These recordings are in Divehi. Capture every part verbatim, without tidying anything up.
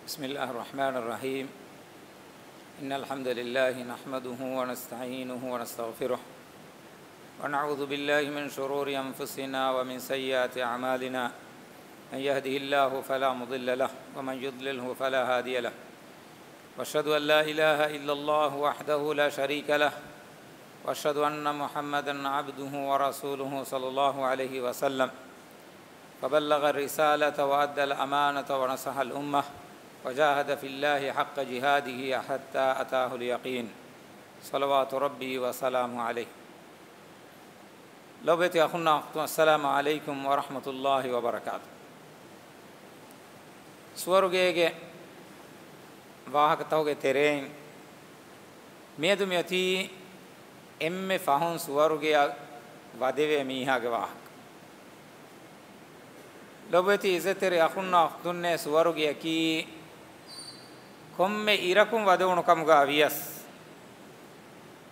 بسم الله الرحمن الرحيم. إن الحمد لله نحمده ونستعينه ونستغفره، ونعوذ بالله من شرور أنفسنا ومن سيئات أعمالنا. من يهده الله فلا مضل له، ومن يضلله فلا هادي له. وأشهد أن لا إله إلا الله وحده لا شريك له، وأشهد أن محمدا عبده ورسوله صلى الله عليه وسلم، فبلغ الرسالة وأدى الأمانة ونصح الأمة، وجاهد في الله حق جهاده حتى أتاه اليقين. صلوات ربي وسلامه عليه. ލޮބުވެތި އަޚުންނާ އުޚްތުން، އައްސަލާމު ޢަލައިކުމް ވަރަޙްމަތުﷲި ވަބަރަކާތު. ސުވަރުގޭގެ ވާހަކަތަކުގެ ތެރެއިން މިއަދު މިއޮތީ އެންމެ ފަހުން ސުވަރުގެއަށް ވަދެވޭ މީހާގެ ވާހަކަ. ލޮބުވެތި އިއްޒަތްތެރި އަޚުންނާ އުޚްތުންނޭ، ސުވަރުގެއަކީ ކޮންމެ އިރަކުން ވަދެވުނު ކަމުގަ ވިޔަސް،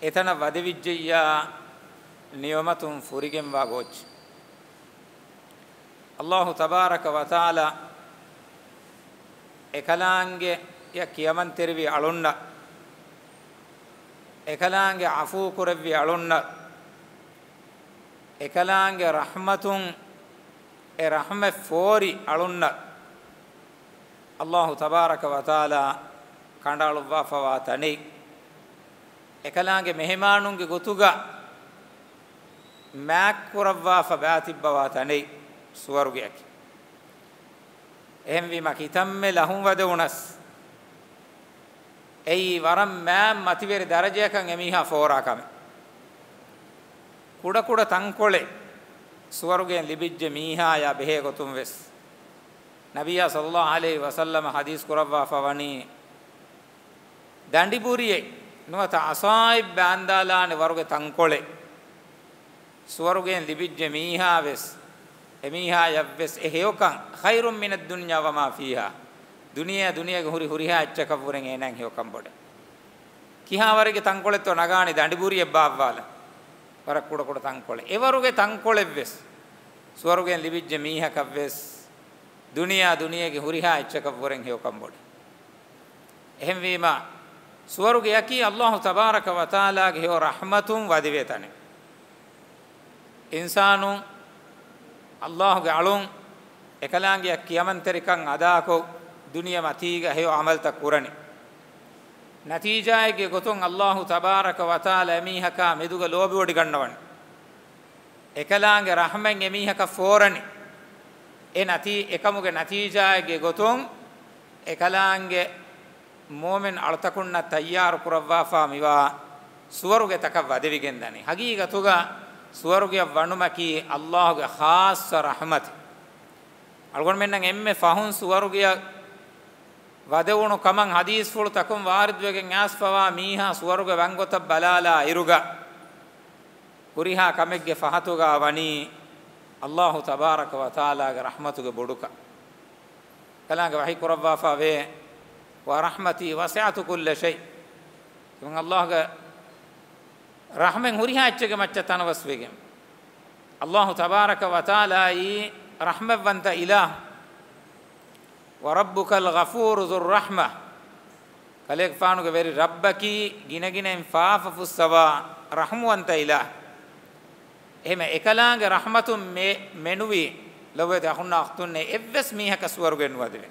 އެތަނަށް ވަދެވިއްޖެއްޔާ ނިޢުމަތުން ފުރިގެންވާ ގޯއްޗެއް. ﷲ ތަބާރަކަ ވަތަޢާލާ އެކަލާނގެއަށް ކިޔަމަންތެރިވި އަޅުންނަށް، އެކަލާނގެ ޢަފޫ ކުރެއްވި އަޅުންނަށް، އެކަލާނގެ ރަޙްމަތުން އެ ރަޙްމަތް ފޯރި އަޅުންނަށް ﷲ ތަބާރަކަ ވަތަޢާލާ ކަނޑައަޅުއްވާފަވާ ތަނެއް، އެކަލާނގެ މެހެމާނުންގެ ގޮތުގަ މާތްކުރައްވާފަ ބާތިއްބަވާ ތަނެއް ސުވަރުގެއަކީ. އެހެންވީމަ، ކިތަންމެ ލަހުން ވަދެވުނަސް، އެއީ ވަރަށް މާތް މަތިވެރި ދަރަޖައަކަށް އެމީހާ ފޯރާ ކަމެއް. ކުޑަކުޑަ ތަންކޮޅެއް ސުވަރުގެއިން ލިބިއްޖެ މީހާޔާ ބެހޭ ގޮތުން ވެސް، ނަބިއްޔާ ޞައްލައްލާހު ޢަލައިހި ވަސައްލަމަ ޙަދީޘް ކުރައްވާފަ ވަނީ، ދަނޑިބުރިއެއް ނުވަތަ އަޞާއިބް ބާންދާލާނެ ވަރުގެ ތަންކޮޅެއް ސުވަރުގެއިން ލިބިއްޖެ މީހާވެސް، އެމީހާޔަށްވެސް އެ ހެޔޮކަން، خير من الدنيا وما فيها، ދުނިޔެ، ދުނިޔޭގެ ހުރި ހުރިހާ އެއްޗަކަށްވުރެން އޭނާއަށް ހެޔޮކަން ބޮޑެއް. ކިހާވަރެއްގެ ތަންކޮޅެއްތޯ ނަގާނީ ދަނޑިބުރިއެއް ބާއްވާލަން؟ ވަރަށް ކުޑަކުޑަ ތަންކޮޅެއް. އެވަރުގެ ތަންކޮޅެއްވެސް ސުވަރުގެއިން ލިބިއްޖެ މީހަކަށްވެސް، ދުނިޔެ، ދުނިޔޭގެ ހުރިހާ އެއްޗަކަށްވުރެން ހެޔޮކަން ބޮޑެއް. އެހެންވީމަ، ސުވަރުގެއަކީ ﷲ ތަބާރަކަ ވަތަޢާލާގެ ހެޔޮ ރަޙްމަތުން ވަދެވޭ ތަނެއް. އިންސާނުން ﷲގެ އަޅުން އެކަލާނގެއަށް ކިޔަމަންތެރިކަން އަދާކޮށް، ދުނިޔެ މަތީގަ ހެޔޮ ޢަމަލުތައް ކުރަނީ. ނަތީޖާއެއްގެ ގޮތުން ﷲ ތަބާރަކަ ވަތަޢާލާ އެމީހަކާ މެދުގަ ލޯބިވޮޑިގަންނަވަނީ. އެކަލާނގެ ރަޙްމަތް އެމީހަކަށް ފޯރަނީ. އެ ނަތީ-، އެކަމުގެ ނަތީޖާއެއްގެ ގޮތުން އެކަލާނގެ މުއުމިން އަޅުތަކުންނަށް ތައްޔާރު ކުރައްވާފާ މިވާ ސުވަރުގެތަކަށް ވަދެވިގެންދަނީ. ހަގީގަތުގަ ސުވަރުގެއަށް ވަނުމަކީ ﷲގެ ޚާއްޞަ ރަޙްމަތެއް. އަޅުގަނޑުމެންނަށް އެންމެ ފަހުން ސުވަރުގެއަށް ވަދެވުނު ކަމަށް ޙަދީޘްފުޅު ތަކުން ވާރިދުވެގެން އައިސްފަވާ މީހާ ސުވަރުގެ ވަންގޮތަށް ބަލާލާ އިރުގަ، ހުރިހާ ކަމެއްގެ ފަހަތުގަ ވަނީ ﷲ ތަބާރަކަ ވަތަޢާލާގެ ރަޙްމަތުގެ ބޮޑުކަން. ކަލާނގެ ވަޙީ ކުރައްވާފަ ވޭ، "ورحمتي وسعت كل شيء." އަﷲގެ ރަޙްމަތް ހުރިހާ އެއްޗެއްގެ މައްޗަށް ތަނަވަސްވެގެން. ﷲ ތަބާރަކަ ވަތަޢާލާއީ ރަޙްމަތްވަންތަ އިލާހު. "وربك الغفور ذو الرحمة." ކަލޭގެފާނުގެ ވެރި ރައްބަކީ ގިނަގިނައިން ފާފަ ފުއްސަވާ ރަޙްމުވަންތަ އިލާހު. އެހެމަ އެކަލާނގެ ރަޙްމަތުން މެ-، މެނުވީ، ލޮބުވެތި އަޚުންނާ އުޚްތުންނޭ، އެއްވެސް މީހަކަށް ސުވަރުގެއެއް ނުވަދެވޭ.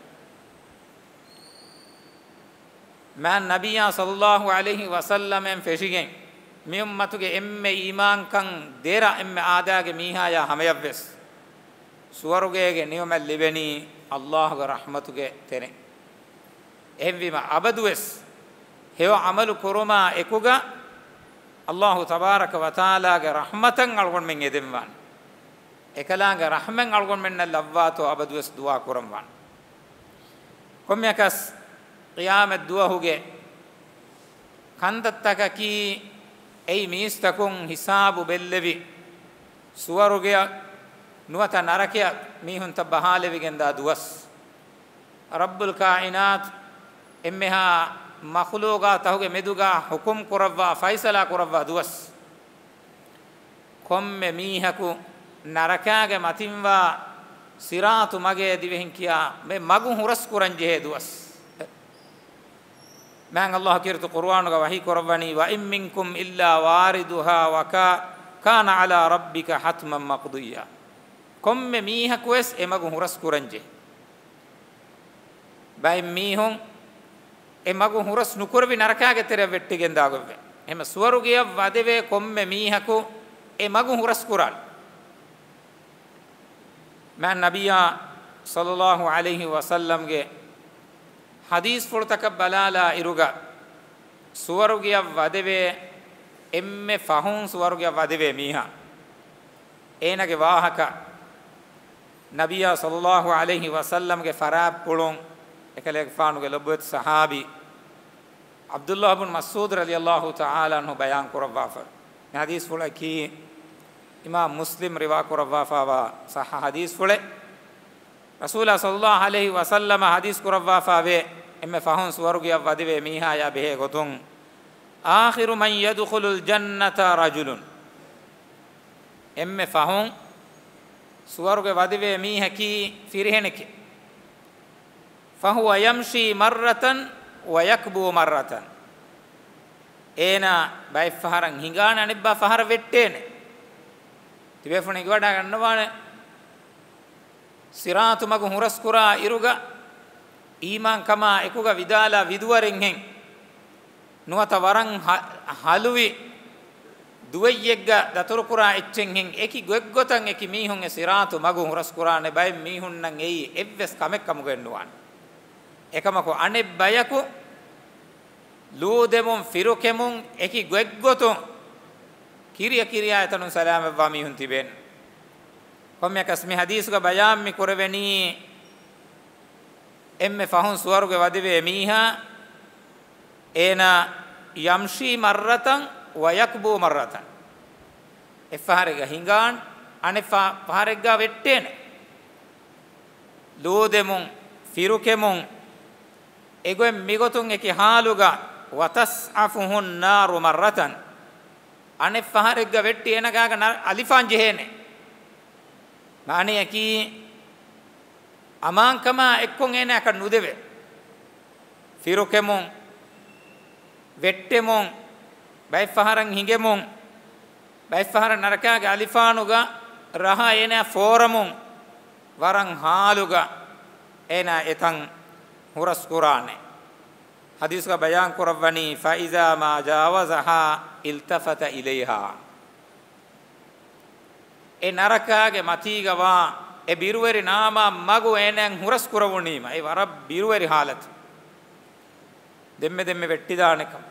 މާތް ނަބިއްޔާ ޞައްލައްލާހު ޢަލައިހި ވަސައްލަމައިން ފެށިގެން، މި އުއްމަތުގެ އެންމެ އީމާންކަން ދެރަ އެންމެ އާދައިގެ މީހާޔާ ހަމަޔަށްވެސް، ސުވަރުގޭގެ ނިޢުމަތް ލިބެނީ ﷲގެ ރަޙްމަތުގެ ތެރެއިން. އެހެންވީމަ، އަބަދުވެސް ހެޔޮ ޢަމަލު ކުރުމާ އެކުގަ، ﷲ ތަބާރަކަ ވަތަޢާލާގެ ރަޙްމަތަށް އަޅުގަނޑުމެން އެދެންވާނެ. އެކަލާނގެ ރަޙްމަތް އަޅުގަނޑުމެންނަށް ލައްވާތޯ އަބަދުވެސް ދުޢާ ކުރަންވާނެ. ކޮންމެއަކަސް ޤިޔާމަތް ދުވަހުގެ ކަންތައްތަކަކީ އެއީ މީސްތަކުން ހިސާބު ބެއްލެވި، ސުވަރުގެއަށް ނުވަތަ ނަރަކަޔަށް މީހުންތައް ބަހާލެވިގެންދާ ދުވަސް. ރައްބުލް ކާއިނާތު އެންމެހާ މަޚްލޫޤާތުތަކުގެ މެދުގަ ޙުކުމް ކުރައްވާ، ފައިސަލާ ކުރައްވާ ދުވަސް. ކޮންމެ މީހަކު ނަރަކާގެ މަތިންވާ ޞިރާޠު މަގޭ ދިވެހިން ކިޔާ މެ މަގު ހުރަސް ކުރަން ޖެހޭ ދުވަސް. މާތް ﷲ ކީރިތި ޤުރުއާނުގަ ވަޙީ ކުރައްވަނީ، "وَإِن مِّنكُمْ إِلَّا وَارِدُهَا كَانَ عَلَىٰ رَبِّكَ حَتْمًا مَّقْضِيًّا." ކޮންމެ މީހަކުވެސް އެ މަގު ހުރަސް ކުރަންޖެހޭ. ބައެއް މީހުން އެ މަގު ހުރަސް ނުކުރެވި ނަރަކާގެ ތެރެއަށް ވެއްޓިގެން ދާގޮތްވޭ. އެހެން ސުވަރުގެއަށް ވަދެވޭ ކޮންމެ މީހަކު އެ މަގު ހުރަސް ކުރާނެ. މާތް ނަބިއްޔާ ޞައްލައްލާހު ޢަލައިހި ވަސައްލަމްގެ ޙަދީޘްފުޅުތަކަށް ބަލާލާ އިރުގަ، ސުވަރުގެއަށް ވަދެވޭ، އެންމެ ފަހުން ސުވަރުގެއަށް ވަދެވޭ މީހާ، އޭނާގެ ވާހަކަ، ނަބިއްޔާ ޞައްލައްލާހު ޢަލައިހި ވަސައްލަމްގެ ފަރާތްޕުޅުން އެކަލޭގެފާނުގެ ލޮބުވެތި ޞަޙާބީ ޢަބްދުއްލާހް ބުން މަސްޢޫދު ރަޟިޔައްލާހު ތަޢާލާ ޢަންހު ބަޔާން ކުރައްވާފަ. މި ޙަދީޘްފުޅަކީ އިމާމް މުސްލިމް ރިވާ ކުރައްވާފައިވާ ޞައްޙަ ޙަދީޘްފުޅެއް. ރަސޫލާ ޞައްލައްލާހު ޢަލައިހި ވަސައްލަމަ ޙަދީޘް ކުރައްވާފައިވޭ، އެންމެ ފަހުން ސުވަރުގެއަށް ވަދެވޭ މީހާޔާ ބެހޭ ގޮތުން، "آخر من يدخل الجنة رجل." އެންމެ ފަހުން ސުވަރުގެ ވަދެވޭ މީހަކީ ފިރިހެނެކޭ. "فهو يمشي مرة ويكبو مرة." އޭނާ ބައެއް ފަހަރަށް ހިނގާނެ، އަނެއްބާ ފަހަރަށް ވެއްޓޭނެ. ތިބޭފުޅުން އެނގިވަޑައިގަންނަވާނެ، ޞިރާޠު މަގު ހުރަސްކުރާ އިރުގަ އީމާންކަމާ އެކުގަ ވިދާލާ ވިދުވަރެއްހެން، ނުވަތަ ވަރަށް ހަ-، ހަލުވި ދުވެއްޔެއްގަ ދަތުރުކުރާ އެއްޗެއްހެން، އެކި ގޮތްގޮތަށް އެކި މީހުން އެ ޞިރާޠު މަގު ހުރަސްކުރާނެ. ބައެއް މީހުންނަށް އެއީ އެއްވެސް ކަމެއް ކަމުގައެއްނުވާނެ. އެކަމަކު އަނެއް ބަޔަކު ލޫދެމުން ފިރުކެމުން އެކި ގޮތްގޮތުން ކިރިޔަ ކިރިޔާ އެތަނުން ސަލާމަތްވާ މީހުން ތިބޭނެ. ކޮންމެއަކަސް މި ޙަދީޘުގަ ބަޔާން މި ކުރެވެނީ، އެންމެ ފަހުން ސުވަރުގެ ވަދެވޭ މީހާ، އޭނާ، "يمشي مرة ويكبو مرة." އެއްފަހަރެއްގަ ހިނގާން، އަނެއް ފަ-، ފަހަރެއްގަ ވެއްޓޭނެ. ލޫދެމުން، ފިރުކެމުން، އެގޮތް މިގޮތުން އެކި ޙާލުގަ، "وتزحفه النار مرة." އަނެއް ފަހަރެއްގަ ވެއްޓި އޭނަގާގަ ނަ-، އަލިފާން ޖެހޭނެ. މާނަޔަކީ، އަމާންކަމާ އެއްކޮށް އޭނައަކަށް ނުދެވޭ. ފިރުކެމުން، ވެއްޓެމުން، ބައެއްފަހަރަށް ހިނގެމުން، ބައެއްފަހަރަށް ނަރަކާގެ އަލިފާނުގަ ރަހަ އޭނަ ފޯރަމުން، ވަރަށް ހާލުގަ އޭނަ އެތަން ހުރަސްކުރާނެ. ޙަދީޘްގަ ބަޔާން ކުރައްވަނީ، "فإذا ما جاوزها التفت إليها." އެ ނަރަކާގެ މަތީގަވާ އެ ބިރުވެރި ނާމާ މަގު އޭނައަށް ހުރަސް ކުރެވުނީމަ، އެ ވަރަށް ބިރުވެރި ޙާލަތު. ދެންމެ ދެންމެ ވެއްޓިދާނެކަން،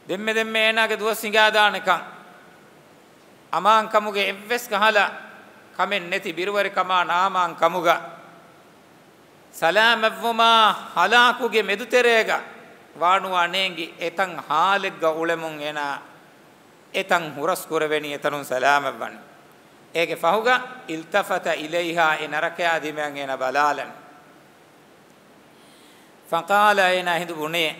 ދެންމެ ދެންމެ އޭނާގެ ދުވަސް ހިނގާދާނެކަން، އަމާންކަމުގެ އެއްވެސް ކަހަލަ ކަމެއް ނެތި ބިރުވެރިކަމާ ނާމާން ކަމުގަ، ސަލާމަތްވުމާ ހަލާކުގެ މެދުތެރޭގަ ވާނުވާ ނޭނގި އެތަން ހާލެއްގަ އުޅެމުން އޭނާ އެތަން ހުރަސް ކުރެވެނީ، އެތަނުން ސަލާމަތްވަނީ. އޭގެ ފަހުގަ، التفت إليها، އެ ނަރަކަޔާ ދިމާއަށް އޭނާ ބަލާލަން. فقال، އޭނާ ހިނދު ބުނޭ،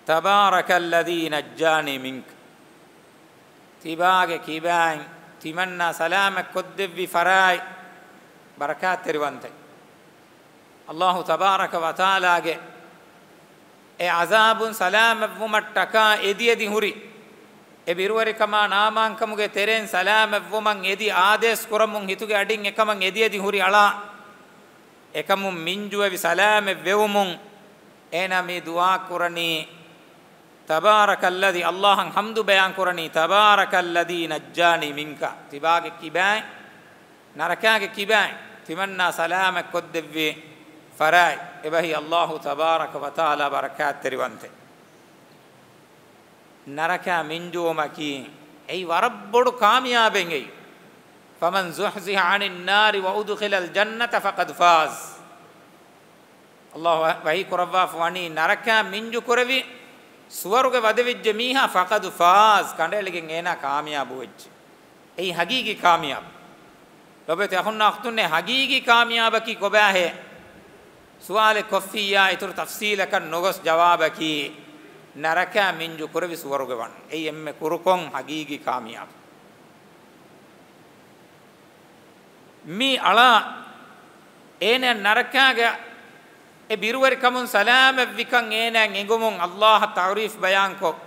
تبارك الذي نجاني منك. ތިބާގެ ކިބައިން ތިމަންނާ ސަލާމަތް ކޮށްދެއްވި ފަރާތް ބަރަކާތްތެރިވަންތަ. ﷲ ތަބާރަކަ ވަތަޢާލާގެ އެ ޢަޒާބުން ސަލާމަތްވުމަށްޓަކާ އެދިއެދި ހުރި، އެ ބިރުވެރިކަމާ ނާމާންކަމުގެ ތެރެއިން ސަލާމަތްވުމަށް އެދި އާދޭސް ކުރަމުން ހިތުގެ އަޑިން އެކަމަށް އެދިއެދި ހުރި އަޅާ، އެކަމުން މިންޖުއެވި ސަލާމަތްވެވުމުން އޭނާ މި ދުޢާ ކުރަނީ، تبارك الذي، ﷲ އަށް ޙަމްދު ބަޔާން ކުރަނީ، تبارك الذي نجاني منك، ތިބާގެ ކިބައިން، ނަރަކާގެ ކިބައިން ތިމަންނާ ސަލާމަތް ކޮށްދެއްވި ފަރާތް. އެބަހީ ﷲ ތަބާރަކަ ވަތަޢާލާ ބަރަކާތްތެރިވަންތެ. ނަރަކައިން މިންޖުވުމަކީ އެއީ ވަރަށް ބޮޑު ކާމިޔާބެއް އެއީ. فمن زحزح عن النار وأدخل الجنة فقد فاز. ﷲ ވަޙީ ކުރައްވާފަ ވަނީ، ނަރަކައިން މިންޖު ކުރެވި ސުވަރުގެ ވަދެވިއްޖެ މީހާ، فقد فاز، ކަނޑައެޅިގެން އޭނާ ކާމިޔާބު ވެއްޖެ. އެއީ ޙަޤީޤީ ކާމިޔާބު. ލޮބުވެތި އަޚުންނާ އުޚްތުންނޭ، ޙަޤީޤީ ކާމިޔާބަކީ ކޮބާހޭ؟ ސުވާލެއް ކޮށްފިއްޔާ އިތުރު ތަފްސީލަކަށް ނުގޮސް ޖަވާބަކީ، ނަރަކައިން މިންޖު ކުރެވި ސުވަރުގެ ވަން. އެއީ އެންމެ ކުރުކޮށް ޙަޤީޤީ ކާމިޔާބު. މި އަޅާ އޭނަ ނަރަކާގެ އެ ބިރުވެރިކަމުން ސަލާމަތްވިކަން އޭނާއަށް އެނގުމުން ﷲ އަށް ތަޢުރީފް ބަޔާންކޮށް،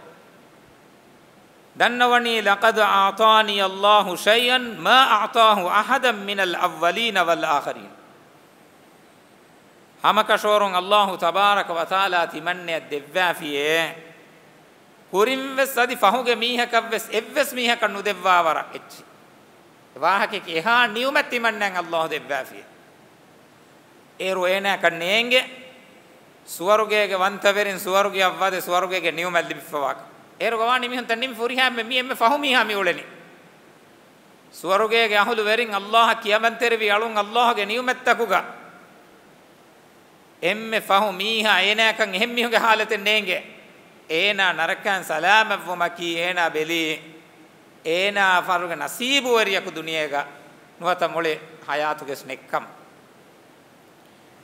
ދަންނަވަނީ، "لقد أعطاني الله شيئا ما أعطاه أحدا من الأولين والآخرين." ހަމަކަށަވަރުން ﷲ ތަބާރަކަ ވަތަޢާލާ ތިމަންނަޔަށް ދެއްވާފިޔޭ، ކުރިންވެސް އަދި ފަހުގެ މީހަކަށްވެސް އެއްވެސް މީހަކަށް ނުދެއްވާވަރަށް އެއްޗި. ވާހަކައެކޭ، އެހާ ނިޢުމަތް ތިމަންނައަށް ﷲ ދެއްވާފިޔޭ. އޭރު އޭނާއަކަށް ނޭނގެ، ސުވަރުގޭގެ ވަންތަވެރިން ސުވަރުގެއަށް ވަދެ ސުވަރުގޭގެ ނިޢުމަތް ލިބިފަވާކަން. އޭރުގަ ވާނީ މީހުންތައް ނިމި ފުރިހަމަ މި އެންމެ ފަހު މީހާ މި އުޅެނީ. ސުވަރުގޭގެ އަހުލު ވެރިން ﷲ އަށް ކިޔަމަންތެރިވި އަޅުން ﷲ ގެ ނިޢުމަތްތަކުގަ އެންމެ ފަހު މީހާ އޭނާއަކަށް އެހެން މީހުންގެ ޙާލަތެއް ނޭނގޭ. އޭނާ ނަރަކައިން ސަލާމަތްވުމަކީ އޭނާ ބެލީ، އޭނާ ފަރުގެ ނަސީބުވެރިޔަކު ދުނިޔޭގަ ނުވަތަ މުޅި ޙަޔާތުގެސް ނެތްކަމަށް.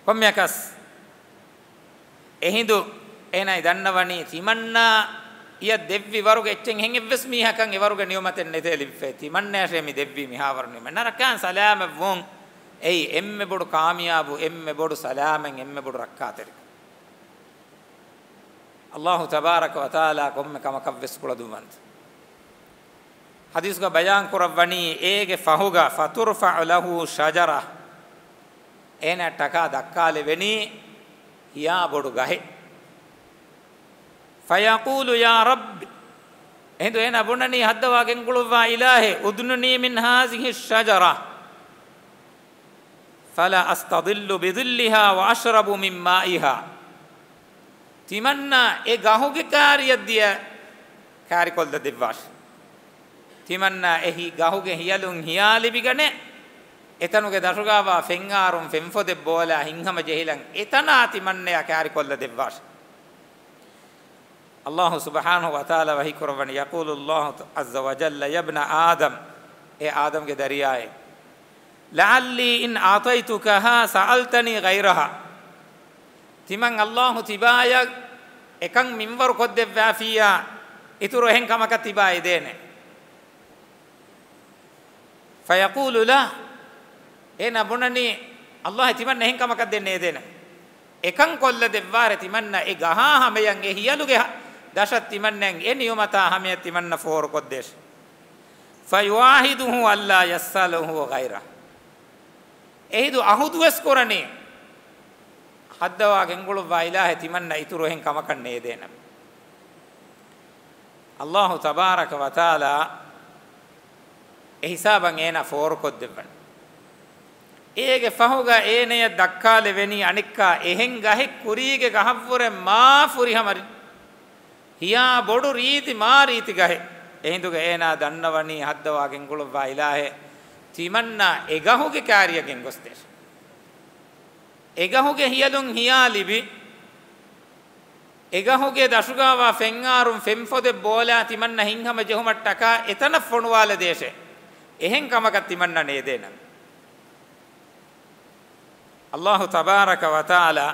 ކޮންމެއަކަސް، އެހިނދު އޭނާ ދަންނަވަނީ، ތިމަންނައަށް ދެއްވި ވަރުގެ އެއްޗެއް އެހެން އެއްވެސް މީހަކަށް އެ ވަރުގެ ނިޢުމަތެއް ނެތޭ ލިބިފައި. ތިމަންނަޔަށޭ މި ދެއްވީ މިހާވަރު ނިޢުމަތް. ނަރަކައިން ސަލާމަތްވުން އެއީ އެންމެ ބޮޑު ކާމިޔާބު، އެންމެ ބޮޑު ސަލާމަތް، އެންމެ ބޮޑު ރައްކާތެރިކަން. ﷲ ތަބާރަކަ ވަތަޢާލާ ކޮންމެ ކަމަކަށްވެސް ކުޅަދުންވަންތަ. ޙަދީޘްގަ ބަޔާން ކުރައްވަނީ، އޭގެ ފަހުގަ، "فترفع له شجرة"، އޭނައަށްޓަކާ ދައްކާލެވެނީ ހިޔާ ބޮޑު ގަހެއް. "فيقول يا رب"، އެހިނދު އޭނާ ބުނަނީ، ހައްދަވާ ގެންގުޅުއްވާ އިލާހޭ، "ادْنُنِي مِنْ هَٰذِهِ الشَّجَرَةِ فَلَا أَسْتَظِلُّ بِظِلِّهَا وَأَشْرَبُ مِنْ مَائِهَا." ތިމަންނަ އެ ގަހުގެ ކާރިއަށް ދިޔަ ކާރިކޮށްލަ ދެއްވާށި. ތިމަންނަ އެ ހި-، ގަހުގެ ހިޔަލުން ހިޔާ ލިބިގަނެ، އެތަނުގެ ދަށުގާވާ ފެންއާރުން ފެންފޮދެއް ބޯލާ ހިތްހަމަ ޖެހިލަން، އެތަނާ ތިމަންނަޔާ ކާރިކޮށްލަ ދެއްވާށި. ﷲ ސުބްޙާނަހޫ ވަތަޢާލާ ވަޙީ ކުރައްވަނީ، يقول الله عز وجل: يا ابن آدم، އޭ އާދަމްގެ ދަރިޔާއޭ، لعلي إن أعطيتكها سألتني غيرها. ތިމަން ﷲ ތިބާޔަށް އެކަން މިންވަރު ކޮށްދެއްވާފިއްޔާ، އިތުރު އެހެން ކަމަކަށް ތިބާ އެދޭނެ. فيقول لا. އޭނާ ބުނަނީ، ﷲ ތިމަންނަ އެހެން ކަމަކަށް ދެން ނޭދޭނަމޭ. އެކަން ކޮށްލަ ދެއްވާށޭ، ތިމަންނަ އެ ގަހާ ހަމަޔަށް، އެ ހިޔަލުގެ ހަ-، ދަށަށް ތިމަންނަ އެ ނިޢުމަތާ ހަމަޔަށް ތިމަންނަ ފޯރުކޮށްދޭށޭ. فيعاهده ألا يسأله غيره. އެހިނދު އަހުދުވެސް ކުރަނީ، ހައްދަވާ ގެންގުޅުއްވާ އިލާހޭ، ތިމަންނަ އިތުރު އެހެން ކަމަކަށް ނޭދޭނަމޭ. ﷲ ތަބާރަކަ ވަތަޢާލާ އެ ހިސާބަށް އޭނާ ފޯރުކޮށްދެއްވަން. އޭގެ ފަހުގަ އޭނަޔަށް ދައްކާލެވެނީ އަނެއްކާ އެހެން ގަހެއް، ކުރީގެ ގަހަށްވުރެ މާ ފުރިހަމަ ރި-، ހިޔާ ބޮޑު ރީތި، މާ ރީތި ގަހެއް. އެހިނދުގަ އޭނާ ދަންނަވަނީ، ހައްދަވާ ގެންގުޅުއްވާ އިލާހޭ، ތިމަންނަ އެ ގަހުގެ ކާރިއަށް ގެންގޮސްދޭށޭ. އެ ގަހުގެ ހިޔަލުން ހިޔާ ލިބި، އެ ގަހުގެ ދަށުގާވާ ފެންއާރުން ފެންފޮދެއް ބޯލާ ތިމަންނަ ހިތްހަމަ ޖެހުމަށްޓަކާ އެތަނަށް ފޮނުވާލަދޭށޭ. އެހެން ކަމަކަށް ތިމަންނަ ނޭދޭނަމޭ. ﷲ ތަބާރަކަ ވަތަޢާލާ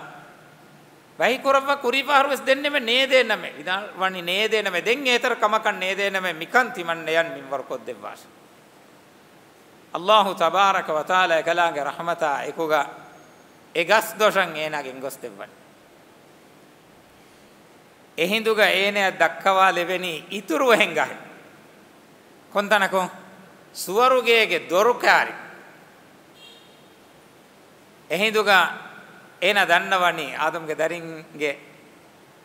ވަޙީކުރައްވާ ކުރީފަހަރުވެސް ދެންނެވެ ނޭދޭނަމޭ. ވިދާޅުވަނީ ނޭދޭނަމޭ. ދެން އޭތަރަ ކަމަކަށް ނޭދޭނަމޭ. މިކަން ތިމަންނަޔަށް މިންވަރު ކޮށްދެއްވާށޭ. ﷲ ތަބާރަކަ ވަތަޢާލާ އެކަލާނގެ ރަޙްމަތާ އެކުގަ އެ ގަސްދޮށަށް އޭނާ ގެންގޮސްދެއްވަން. އެހިނދުގަ އޭނަޔަށް ދައްކަވާލެވެނީ އިތުރު އެހެން ގަހެއް. ކޮންތަނަކު؟ ސުވަރުގޭގެ ދޮރު ކާރި. އެހިނދުގަ އޭނަ ދަންނަވަނީ އާދަމްގެ ދަރިންގެ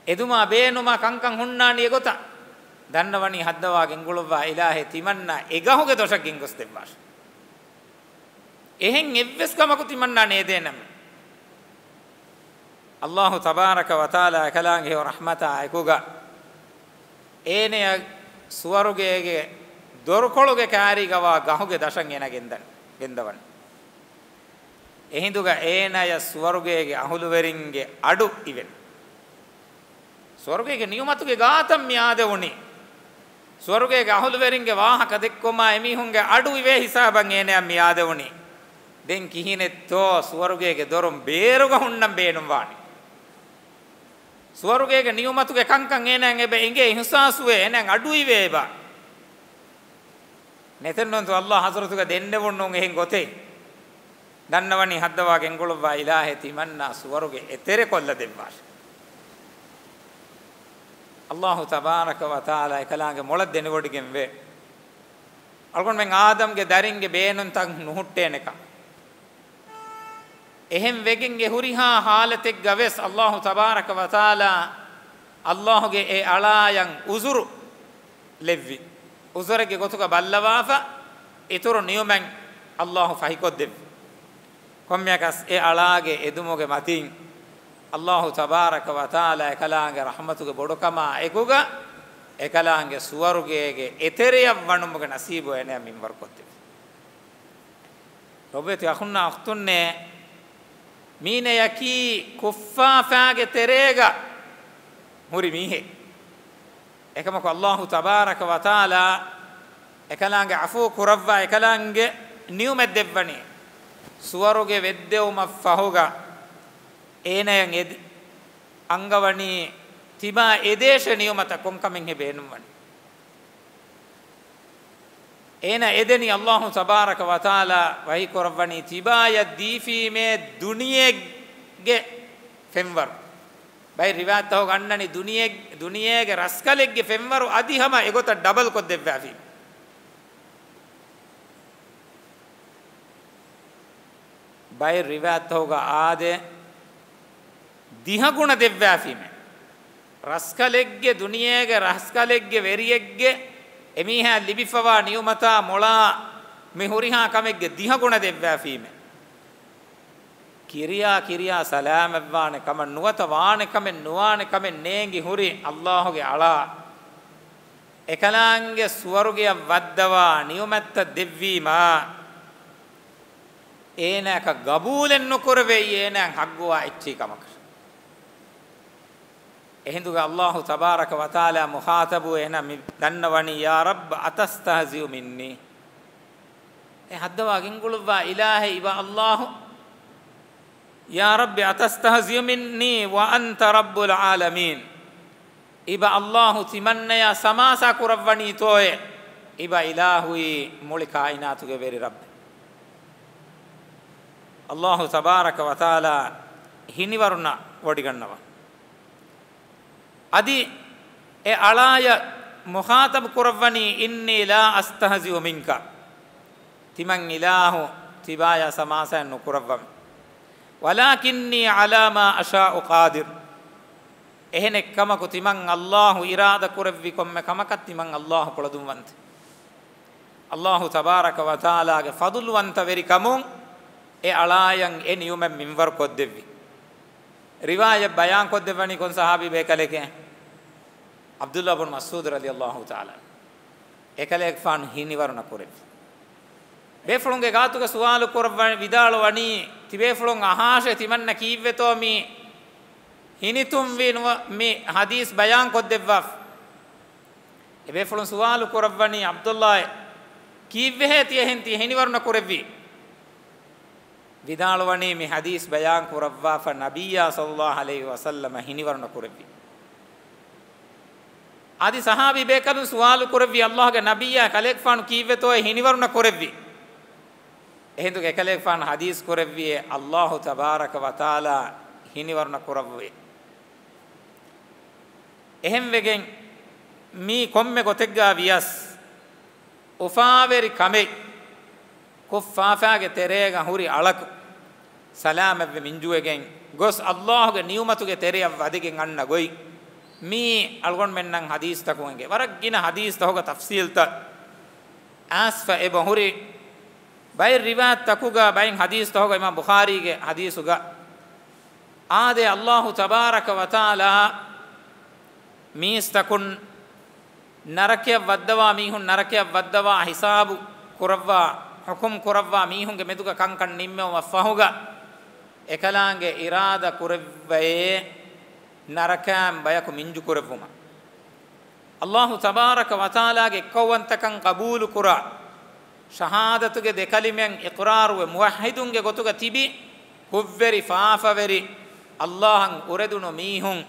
އެދުމާ ބޭނުމާ ކަންކަން ހުންނާނީ އެގޮތަށް. ދަންނަވަނީ ހައްދަވާ ގެންގުޅުއްވާ އިލާހޭ، ތިމަންނަ އެ ގަހުގެ ދޮށަށް ގެންގޮސްދެއްވާށޭ. އެހެން އެއްވެސް ކަމަކު ތިމަންނާ ނޭދޭނަމޭ. ﷲ ތަބާރަކަ ވަތަޢާލާ އެކަލާނގެ ރަޙްމަތާ އެކުގަ އޭނަޔަށް ސުވަރުގޭގެ ދޮރުކޮޅުގެ ކާރީގަވާ ގަހުގެ ދަށަށް އޭނަ ގެންދަން، ގެންދަވަން. އެހިނދުގަ އޭނަޔަށް ސުވަރުގޭގެ އަހުލުވެރިންގެ އަޑު އިވެން. ސުވަރުގޭގެ ނިޢުމަތުގެ ގާތަށް މި އާދެވުނީ. ސުވަރުގޭގެ އަހުލުވެރިންގެ ވާހަކަ ދެއްކުމާ އެމީހުންގެ އަޑު އިވޭ ހިސާބަށް އޭނަޔަށް މި އާދެވުނީ. ދެން ކިހިނެއްތޯ ސުވަރުގޭގެ ދޮރުން ބޭރުގަ ހުންނަން ބޭނުންވާނީ؟ ސުވަރުގޭގެ ނިޢުމަތުގެ ކަންކަން އޭނައަށް އެބަ އެނގޭ، އިޙްސާސްވޭ، އޭނައަށް އަޑު އިވޭ އެބަ. ނެތެއްނުންތޯ ﷲ ޙަޟްރަތުގަ ދެންނެވުން ނޫން އެހެން ގޮތެއް. ދަންނަވަނީ ހައްދަވާ ގެންގުޅުއްވާ އިލާހޭ ތިމަންނާ ސުވަރުގެ އެތެރެ ކޮށްލަ ދެއްވާށި. އައްލާހު ތަބާރަކަ ވަތަޢާލާ އެކަލާނގެ މޮޅަށް ދެނެވޮޑިގެންވޭ، އަޅުގަނޑުމެން އާދަމްގެ ދަރިންގެ ބޭނުންތައް ނުހުއްޓޭނެކަން. އެހެން ވެގެން އެ ހުރިހާ ޙާލަތެއްގަ ވެސް އައްލާހު ތަބާރަކަ ވަތަޢާލާ އައްލާހުގެ އެ އަޅާޔަށް ޢުޛުރު ލެއްވި، ޢުޛުރެއްގެ ގޮތުގަ ބައްލަވާފަ، އިތުރު ނިޢުމަތް އައްލާހު ފަހިކޮށްދެއްވި. ކޮންމެއަކަސް އެ އަޅާގެ އެދުމުގެ މަތިން އައްލާހު ތަބާރަކަ ވަތަޢާލާ އެކަލާނގެ ރަޙްމަތުގެ ބޮޑުކަމާ އެކުގަ އެކަލާނގެ ސުވަރުގޭގެ އެތެރެއަށް ވަނުމުގެ ނަސީބު އޭނަޔަށް މިންވަރުކޮށްދެއްވި. ރޮބޭތި އަޚުންނާ އުޚްތުންނޭ، މީނަޔަކީ ކުށްފާފާގެ ތެރޭގަ ހުރި މީހެއް. އެކަމަކު އައްލާހު ތަބާރަކަ ވަތަޢާލާ އެކަލާނގެ ޢަފޫ ކުރައްވާ އެކަލާނގެ ނިޢުމަތް ދެއްވަނީ، ސުވަރުގެ ވެއްދެވުމަށް ފަހުގަ އޭނަޔަށް އެދި އަންގަވަނީ ތިބާ އެދޭށޭ ނިޢުމަތަށް ކޮންކަމެއްހޭ ބޭނުންވަނީ. އޭނަ އެދެނީ އައްލާހު ތަބާރަކަ ވަތަޢާލާ ވަޙީ ކުރައްވަނީ ތިބާޔަށް ދީފީމޭ ދުނިޔޭގެ ފެންވަރު. ބައެއް ރިވާޔަތްތަކުގަ އަންނަނީ ދުނިޔޭ، ދުނިޔޭގެ ރަސްކަލެއްގެ ފެންވަރު އަދި ހަމަ އެގޮތަށް ޑަބަލް ކޮށްދެއްވާފީ. ބައެއް ރިވާޔަތްތަކުގަ އާދޭ، ދިހަ ގުނަ ދެއްވާފީމޭ. ރަސްކަލެއްގެ، ދުނިޔޭގެ ރަސްކަލެއްގެ ވެރިއެއްގެ އެމީހާ ލިބިފަވާ ނިޢުމަތާ މޮޅާ މި ހުރިހާ ކަމެއްގެ ދިހަ ގުނަ ދެއްވާފީމޭ. ކިރިޔާ ކިރިޔާ ސަލާމަތްވާނެ ކަމެއް ނުވަތަ ވާނެ ކަމެއް ނުވާނެ ކަމެއް ނޭނގި ހުރި އައްލާހުގެ އަޅާ އެކަލާނގެ ސުވަރުގެއަށް ވައްދަވާ ނިޢުމަތްތައް ދެއްވީމާ، އޭނާއަކަށް ގަބޫލެއް ނުކުރެވޭ، އޭނާއަށް ޙައްޤުވާ އެއްޗެހި ކަމަކަށް. އެހިނދުގަ އައްލާހު ތަބާރަކަ ވަތަޢާލާ މުޚާޠަބު އޭނާ މި ދަންނަވަނީ، يا رب أتستهزئ مني؟ އޭ ހައްދަވާ ގެންގުޅުއްވާ އިލާހޭ، އިބަ އައްލާހު، يا رب أتستهزئ مني وأنت رب العالمين؟ އިބަ އައްލާހު ތިމަންނަޔާ ސަމާސާ ކުރައްވަނީތޯއޭ؟ އިބަ އިލާހުއީ މުޅި ކާއިނާތުގެ ވެރި ރައްބެއް. އައްލާހު ތަބާރަކަ ވަތަޢާލާ ހިނިވަރުނަ ވޮޑިގަންނަވާ. އަދި އެ އަޅާޔަށް މުޚާޠަބު ކުރައްވަނީ، إني لا أستهزئ منك. ތިމަން އިލާހު ތިބާޔާ ސަމާސާއެއް ނުކުރައްވަމެ. ولكني على ما أشاء قادر. އެހެނެއްކަމަކު ތިމަން އައްލާހު އިރާދަ ކުރެއްވި ކޮންމެ ކަމަކަށް ތިމަން އައްލާހު ކުޅަދުންވަންތެ. އައްލާހު ތަބާރަކަ ވަތަޢާލާގެ ފަޟުލުވަންތަވެރިކަމުން އެ އަޅާޔަށް އެ ނިޢުމަތް މިންވަރު ކޮށްދެއްވި. ރިވާޔަތް ބަޔާން ކޮށްދެއްވަނީ ކޮން ޞަޙާބީ ބޭކަލެކޭ؟ ޢަބްދުﷲ ބުން މަސްޢޫދު ރަޟިޔަﷲ ތަޢާލާ ޢަންހު. އެކަލޭގެފާނު ހިނިވަރުނަ ކުރެއްވި. ބޭފުޅުންގެ ގާތުގަ ސުވާލު ކުރައްވަ-، ވިދާޅުވަނީ، ތިބޭފުޅުން އަހާށޭ ތިމަންނަ ކީއްވެތޯ މި ހިނިތުންވި ނުވަ-، މި ޙަދީޘް ބަޔާން ކޮށްދެއްވާފަ. އެބޭފުޅުން ސުވާލު ކުރައްވަނީ، ޢަބްދުﷲ، ކީއްވެހޭ ތި އެހެން ތި ހިނިވަރުނަ ކުރެއްވީ؟ ވިދާޅުވަނީ މި ޙަދީޘް ބަޔާން ކުރައްވާފަ ނަބިއްޔާ ޞައްލަﷲ ޢަލައިހި ވަސައްލަމަ ހިނިވަރުނަ ކުރެއްވި. އަދި ޞަޙާބީ ބޭކަލުން ސުވާލު ކުރެއްވި، ﷲގެ ނަބިއްޔާ، ކަލޭގެފާނު ކީއްވެތޯއޭ ހިނިވަރުނަ ކުރެއްވީ؟ އެހިނދުގެ އެކަލޭގެފާނު ޙަދީޘް ކުރެއްވިއޭ، ﷲ ތަބާރަކަ ވަތަޢާލާ ހިނިވަރުނަ ކުރައްވައޭ. އެހެންވެގެން މީ ކޮންމެ ގޮތެއްގާ ވިޔަސް، އުފާވެރި ކަމެއް ކުށްފާފާގެ ތެރޭގަ ހުރި އަޅަކު ސަލާމަތްވެ މިންޖުވެގެން ގޮސް، ﷲގެ ނިޢުމަތުގެ ތެރެއަށް ވަދެގެން އަންނަ ގޮތް މީ އަޅުގަނޑުމެންނަށް ޙަދީޘްތަކުން އެނގޭ. ވަރަށް ގިނަ ޙަދީޘްތަކުގަ ތަފްޞީލްތައް އައިސްފަ އެބަ ހުރި. ބައެއް ރިވާޔަތްތަކުގަ، ބައެއް ޙަދީޘްތަކުގަ، އިމާމް ބުޚާރީގެ ޙަދީޘުގަ އާދޭ، ﷲ ތަބާރަކަ ވަތަޢާލާ މީސްތަކުން ނަރަކަޔަށް ވައްދަވާ މީހުން ނަރަކަޔަށް ވައްދަވާ، ހިސާބު ކުރައްވާ، ޙުކުމް ކުރައްވާ މީހުންގެ މެދުގަ ކަންކަން ނިންމެވުމަށް ފަހުގަ، އެކަލާނގެ އިރާދަ ކުރެއްވައޭ ނަރަކައިން ބަޔަކު މިންޖު ކުރެއްވުމަށް. ﷲ ތަބާރަކަ ވަތަޢާލާގެ އެއްކައުވަންތަކަން ޤަބޫލުކުރާ، ޝަހާދަތުގެ ދެ ކަލިމައިން އިޤްރާރުވެ، މުވައްޙިދުންގެ ގޮތުގަ ތިބި، ކުށްވެރި ފާފަވެރި، ﷲއަށް އުރެދުނު މީހުން،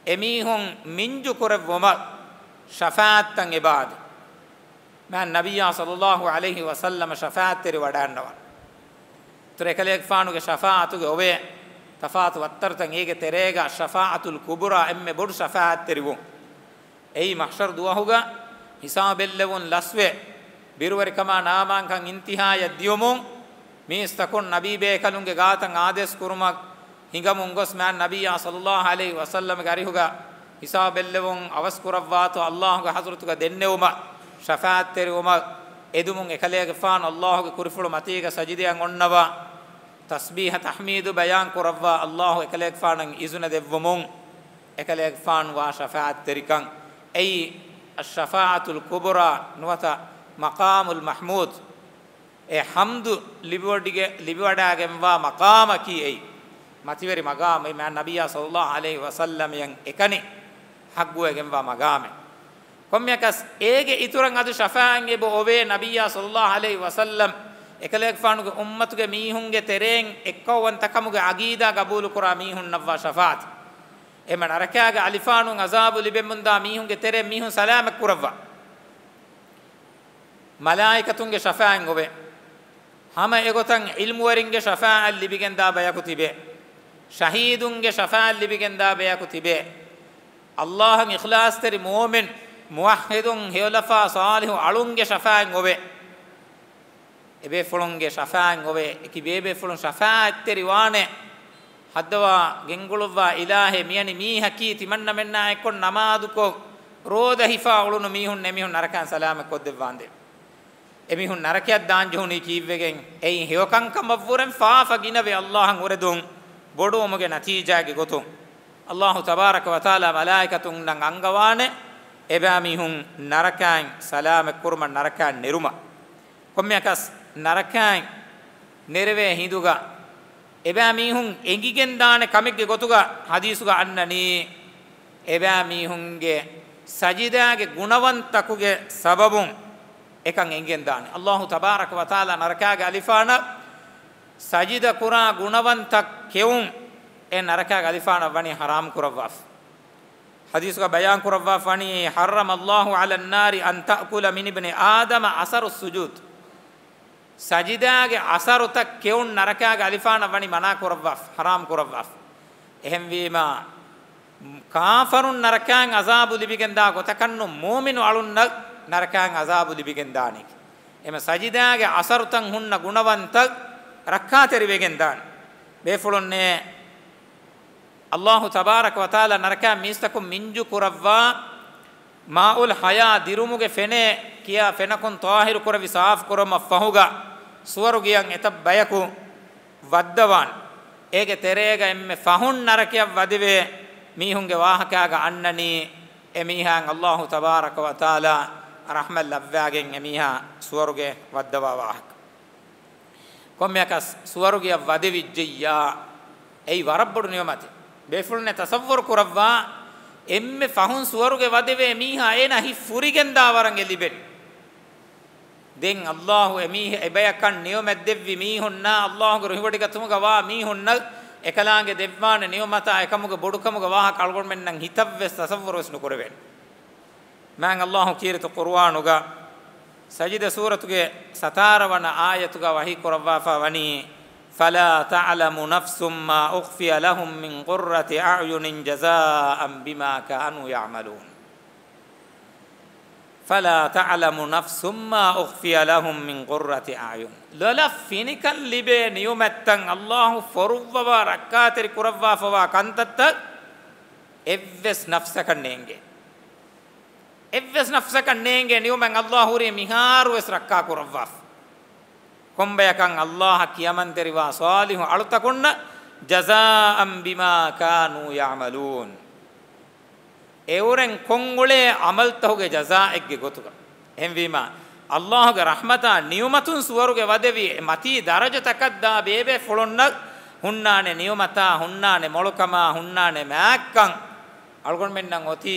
އެމީހުން މިންޖު ކުރެއްވުމަށް ޝަފާޢަތްތައް އެބައާދޭ. މާތް ނަބިއްޔާ ޞައްލަﷲ ޢަލައިހި ވަސައްލަމަ ޝަފާޢަތްތެރި ވަޑައިގަންނަވާ. އެކަލޭގެފާނުގެ ޝަފާޢަތުގެ އޮވޭ ތަފާތު ވައްތަރުތައް. އޭގެ ތެރޭގަ ޝަފާޢަތުލް ކުބުރާ އެންމެ ބޮޑު ޝަފާޢަތްތެރިވުން. އެއީ މަޙްޝަރު ދުވަހުގަ ހިސާބެއްލެވުން ލަސްވެ، ބިރުވެރިކަމާ ނާމާންކަން އިންތިހާޔަށް ދިޔުމުން، މީސްތަކުން ނަބީބޭކަލުންގެ ގާތަށް އާދޭސް ކުރުމަށް ހިނގަމުން ގޮސް، މާތް ނަބިއްޔާ ޞައްލައްލާހު ޢަލައިހި ވަސައްލަމްގެ އަރިހުގަ ހިސާބެއްލެވުން އަވަސް ކުރައްވާތޯ އައްލާހުގެ ޙަޟްރަތުގަ ދެންނެވުމަށް، ޝަފާޢަތްތެރިވުމަށް އެދުމުން އެކަލޭގެފާނު އައްލާހުގެ ކުރިފުޅު މަތީގަ ސަޖިދަޔަށް އޮންނަވާ، ތަސްބީޙަ ތަޙްމީދު ބަޔާން ކުރައްވާ، އައްލާހު އެކަލޭގެފާނަށް އިޒުނަ ދެއްވުމުން އެކަލޭގެފާނު ވާ ޝަފާޢަތްތެރިކަން. އެއީ އައްޝަފާޢަތުލް ކުބުރާ ނުވަތަ މަޤާމުލް މަޙްމޫދު. އެ ޙަމްދު ލިބިވަޑިގެ-، ލިބިވަޑައިގެންވާ މަޤާމަކީ އެއީ. މަތިވެރި މަޤާމު، މާތް ނަބިއްޔާ ޞައްލައްލާހު ޢަލައިހި ވަސައްލަމައަށް އެކަނި ޙައްޤުވެގެންވާ މަޤާމެއް. ކޮންމެއަކަސް އޭގެ އިތުރަށް އަދި ޝަފާޢަތް އެބަ އޮވޭ ނަބިއްޔާ ޞައްލައްލާހު ޢަލައިހި ވަސައްލަމް އެކަލޭގެފާނުގެ އުއްމަތުގެ މީހުންގެ ތެރެއިން އެއްކައުވަންތަކަމުގެ ޢަޤީދާ ގަބޫލުކުރާ މީހުންނަށްވާ ޝަފާޢަތް. އެމަ ނަރަކާގެ އަލިފާނުން ޢަޒާބު ލިބެމުންދާ މީހުންގެ ތެރެއިން މީހުން ސަލާމަތް ކުރައްވާ. މަލާއިކަތުންގެ ޝަފާޢަތް އޮވޭ. ހަމަ އެގޮތަށް ޢިލްމުވެރިންގެ ޝަފާޢަތް ލިބިގެންދާ ބަޔަކު ތިބޭ. ޝަހީދުންގެ ޝަފާޢަތް ލިބިގެންދާ ބަޔަކު ތިބޭ. އައްލާހަށް އިޚްލާޞްތެރި މުއުމިން، މުވައްޙިދުން، ހެޔޮލަފާ ޞާލިޙު އަޅުންގެ ޝަފާޢަތް އޮވޭ. އެބޭފުޅުންގެ ޝަފާޢަތް އޮވޭ. އެކި ބޭބޭފުޅުން ޝަފާޢަތްތެރި ވާނެ. ހައްދަވާ ގެންގުޅުއްވާ އިލާހޭ، މިޔަނި މީހަކީ ތިމަންނަމެންނާ އެއްކޮށް ނަމާދުކޮށް، ރޯދަ ހިފާ އުޅުނު މީހުން، އެމީހުން ނަރަކައިން ސަލާމަތް ކޮށްދެއްވާނދޭ. އެމީހުން ނަރަކަޔަށް ދާން ޖެހުނީ ކީއްވެގެން؟ އެއީ ހެޔޮކަންކަމަށްވުރެން ފާފަ ގިނަވެ އައްލާހަށް އުރެދުން ބޮޑުވުމުގެ ނަތީޖާގެ ގޮތުން. އައްލާހު ތަބާރަކަ ވަތަޢާލާ މަލާއިކަތުންނަށް އަންގަވާނެ އެބައިމީހުން ނަރަކައިން ސަލާމަތް ކުރުމަށް، ނަރަކައިން ނެރުމަށް. ކޮންމެއަކަސް ނަރަކައިން ނެރެވޭ ހިނދުގަ އެބައިމީހުން އެނގިގެންދާނެ ކަމެއްގެ ގޮތުގަ ޙަދީޘުގަ އަންނަނީ، އެބައިމީހުންގެ ސަޖިދާގެ ގުނަވަންތަކުގެ ސަބަބުން އެކަން އެނގިގެންދާނެ. އައްލާހު ތަބާރަކަ ވަތަޢާލާ ނަރަކާގެ އަލިފާނަށް ސަޖިދަ ކުރާ ގުނަވަންތައް ކެއުން އެ ނަރަކާގެ އަލިފާނަށް ވަނީ ޙަރާމް ކުރައްވާފަ. ޙަދީޘުގަ ބަޔާން ކުރައްވާފަ ވަނީ، حرم الله على النار أن تأكل من ابن آدم أثر السجود. ސަޖިދާގެ އަސަރުތައް ކެއުން ނަރަކާގެ އަލިފާނަށް ވަނީ މަނާ ކުރައްވާފަ، ޙަރާމް ކުރައްވާފަ. އެހެންވީމާ، ކާފަރުން ނަރަކާއިން ޢަޒާބު ލިބިގެންދާ ގޮތަކަށް ނޫން، މުއުމިނު އަޅުންނަށް ނަރަކާއިން ޢަޒާބު ލިބިގެންދާނީ. އެމަ ސަޖިދާގެ އަސަރުތައް ހުންނަ ގުނަވަންތައް ރައްކާތެރިވެގެންދާނެ. ބޭފުޅުންނޭ، އައްލާހު ތަބާރަކަ ވަތަޢާލާ ނަރަކައިން މީސްތަކުން މިންޖު ކުރައްވާ، މާއުލް ޙަޔާ، ދިރުމުގެ ފެނޭ ކިޔާ ފެނަކުން ޠާހިރު ކުރެވި ސާފު ކުރުމަށް ފަހުގަ، ސުވަރުގެއަށް އެތައް ބަޔަކު ވައްދަވާނެ. އޭގެ ތެރޭގަ އެންމެ ފަހުން ނަރަކަޔަށް ވަދެވޭ މީހުންގެ ވާހަކައިގަ އަންނަނީ، އެ މީހާއިން އައްލާހު ތަބާރަކަ ވަތަޢާލާ ރަޙްމަތް ލައްވާގެން އެ މީހާ ސުވަރުގެ ވައްދަވާ ވާހަކަ. ކޮންމެއަކަސް ސުވަރުގެއަށް ވަދެވިއްޖެއްޔާ، އެއީ ވަރަށް ބޮޑު ނިޢުމަތެއް. ބޭފުޅުންނެ ތަޞައްވަރު ކުރައްވާ، އެންމެ ފަހުން ސުވަރުގެ ވަދެވޭ މީހާ އޭނާ ހިތް ފުރިގެންދާ ވަރަށް އެ ލިބެނީ. ދެން އައްލާހު އެމީހެ-، އެބަޔަކަށް ނިޢުމަތް ދެއްވި މީހުންނާ އައްލާހުގެ ރުހިވޮޑިގަތުމުގަ ވާ މީހުންނަށް އެކަލާނގެ ދެއްވާނެ ނިޢުމަތާ އެކަމުގެ ބޮޑުކަމުގެ ވާހަކަ އަޅުގަނޑުމެންނަށް ހިތަށްވެސް ތަޞައްވަރުވެސް ނުކުރެވޭނެ. މާތް އައްލާހު ކީރިތި ޤުރުއާނުގަ ސަޖިދަ ސޫރަތުގެ ސަތާރަ ވަނަ އާޔަތުގަ ވަޙީ ކުރައްވާފަ ވަނީ، فلا تعلم نفس ما أخفي لهم من قرة أعين جزاء بما كانوا يعملون. فلا تعلم نفس ما أخفي لهم من قرة أعين. ލޮލަށް ފިނިކަން ލިބޭ ނިޢުމަތްތައް، އައްލާހު ފޮރުއްވަވާ ރައްކާތެރި ކުރައްވާފަވާ ކަންތައްތައް އެއްވެސް ނަފްސަކަށް ނޭނގޭ. އެއްވެސް ނަފްސަކަށް ނޭނގޭ ނިޢުމަތް އައްލާހު ހުރީ މިހާރުވެސް ރައްކާ ކުރައްވާފަ. ކޮންބަޔަކަށް އައްލާހަށް ކިޔަމަންތެރިވާ ޞާލިޙު އަޅުތަކުންނަށް، جزاء بما كانوا يعملون. އެއުރެން ކޮށްއުޅޭ ޢަމަލްތަހުގެ ޖަޒާއެއްގެ ގޮތުގަ. އެހެންވީމާ، އައްލާހުގެ ރަޙްމަތާ ނިޢުމަތުން ސުވަރުގެ ވަދެވި މަތީ ދަރަޖަތަކަށް ދާ ބޭބޭފުޅުންނަށް ހުންނާނެ ނިޢުމަތާ، ހުންނާނެ މޮޅުކަމާ، ހުންނާނެ މާތްކަން އަޅުގަނޑުމެންނަށް އޮތީ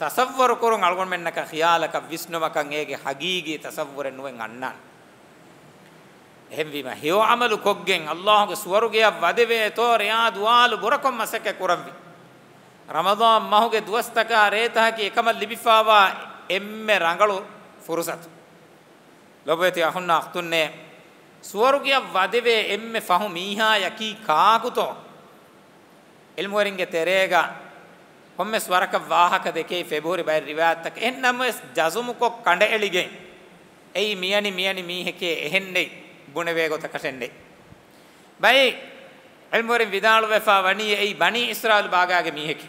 ތަޞައްވަރު ކުރުން، އަޅުގަނޑުމެންނަކަށް ޚިޔާލަކަށް ވިސްނުމަކަށް އޭގެ ޙަޤީޤީ ތަޞައްވުރެއް ނުވެން އަންނާނެ. އެހެންވީމަ، ހެޔޮ ޢަމަލު ކޮށްގެން އައްލާހުގެ ސުވަރުގެއަށް ވަދެވޭތޯ ރެޔާ ދުވާލު ބުރަކޮށް މަސައްކަތް ކުރަންވީ. ރަމަޟާން މަހުގެ ދުވަސްތަކާ ރޭތަކަކީ އެކަމަށް ލިބިފާވާ އެންމެ ރަނގަޅު ފުރުޞަތު. ލޮބުވެތި އަޚުންނާ އުޚްތުންނޭ، ސުވަރުގެއަށް ވަދެވޭ އެންމެ ފަހު މީހާޔަކީ ކާކުތޯ؟ ޢިލްމުވެރިންގެ ތެރޭގަ ކޮންމެސް ވަރަކަށް ވާހަކަ ދެކެވި އެބަހުރި ބައެއް ރިވާޔަތްތަކެއް. އެހެން ނަމަވެސް ޖަޒުމުކޮށް ކަނޑައެޅިގެން އެއީ މިޔަނި މިޔަނި މީހެކޭ އެހެންނެތް ބުނެވޭ ގޮތަކަށެއްނެތް. ބައެއް ޢިލްމުވެރިން ވިދާޅުވެފާ ވަނީ އެއީ ބަނީ އިސްރާއީލު ބާގާގެ މީހެކޭ.